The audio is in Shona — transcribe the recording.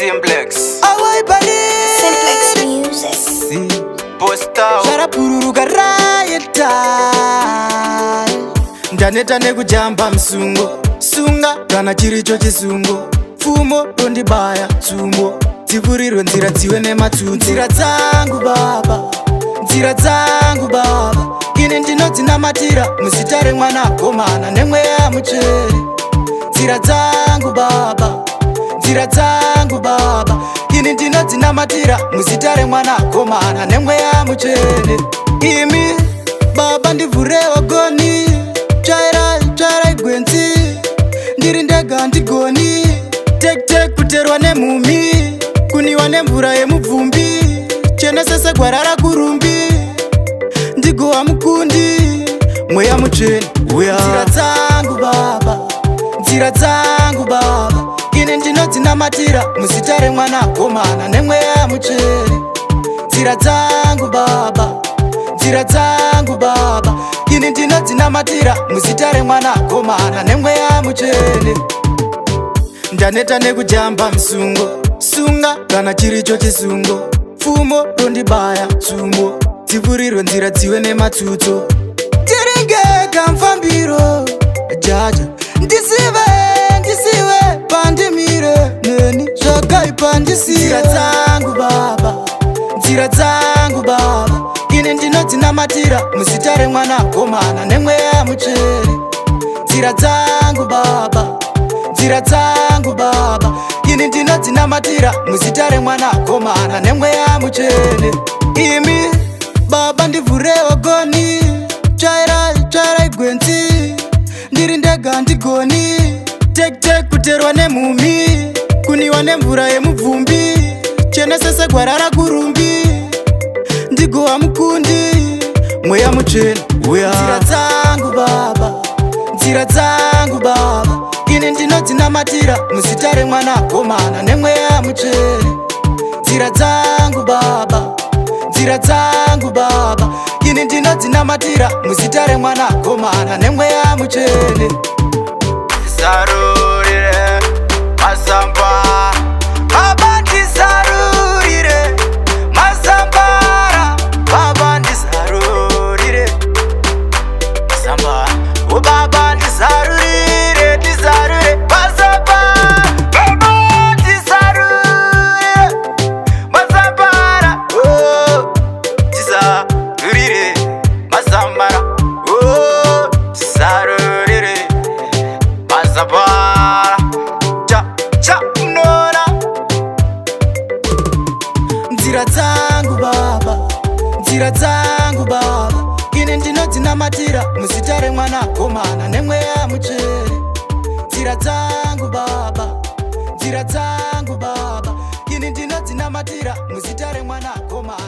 Simplex. Simplex Music. Posta. Zvarabhururuka raita. Ndaneta nekujamba musungo. Sunga kana chiricho chisungo. Pfumo rondibaya tsumbo. Dzivhurirwe nzira dziwe nematsutso. Nzira dzangu baba, nzira dzangu baba, ini ndinodzinamatira muzita remwanakomana nemweya mutsvene. Nzira dzangu baba, nzira dzangu baba, ini ndinodzinamatira muzita remwanakomana nemweya mutsvene. Imi baba, ndivhurewo goni. Tsvairai, tsvairai gwenzi. Ndiri ndega ndigoni. Tek kuterwa nemhumi, kuniwa nemvura yemubvumbi. Chenesese gwara rakurumbi, ndigowa mukundi. Mweya mutsvene uya. Nzira dzangu baba, nzira dzangu baba, ini ndinodzinamatira muzita remwanakomana nemweya mutsvene. Nzira dzangu baba, nzira dzangu baba, ini ndinodzinamatira muzita remwanakomana nemweya mutsvene. Ndaneta nekujamba musungo. Sunga kana chiricho chisungo. Pfumo rondibaya tsumbo. Dzivhurirwe nzira dziwe nematsutso. Tiringeka mfambiro jaja. Ndisive, ndisive pandimire. Neni zvakaipa ndisiye. Nzira dzangu baba, nzira dzangu baba, ini ndinodzinamatira muzita remwanakomana nemweya mutsvene. Nzira dzangu baba, nzira dzangu baba, ini ndinodzinamatira muzita remwanakomana nemweya mutsvene. Imi baba, ndivhurewo goni. Tsvairai, tsvairai gwenzi. Ndiri ndega ndigoni. Tek kuterwa nemhumi, kuniwa nemvura yemubvumbi. Chenesese gwara rakurumbi, ndigowa mukundi. Mweya mutsvene uya. Nzira dzangu baba, nzira dzangu baba, ini ndinodzinamatira muzita remwanakomana nemweya mutsvene. Nzira dzangu baba, nzira dzangu baba, ini ndinodzinamatira muzita remwanakomana nemweya mutsvene. Zarurire mazamba. Baba, ndizarurire mazambara. Baba, ndizarurire mazamba. Oh baba, ndizarurire, ndizarure mazamba. Baba, ndizarurire mazambara. Oh, ndizarurire mazambara. Oh, ndizarurire mazambara. Cha cha mnona. Nzira dzangu baba, nzira dzangu baba, ini ndinodzinamatira muzita remwanakomana nemweya mutsvene. Nzira dzangu baba, nzira dzangu baba, ini ndinodzinamatira muzita remwanakomana.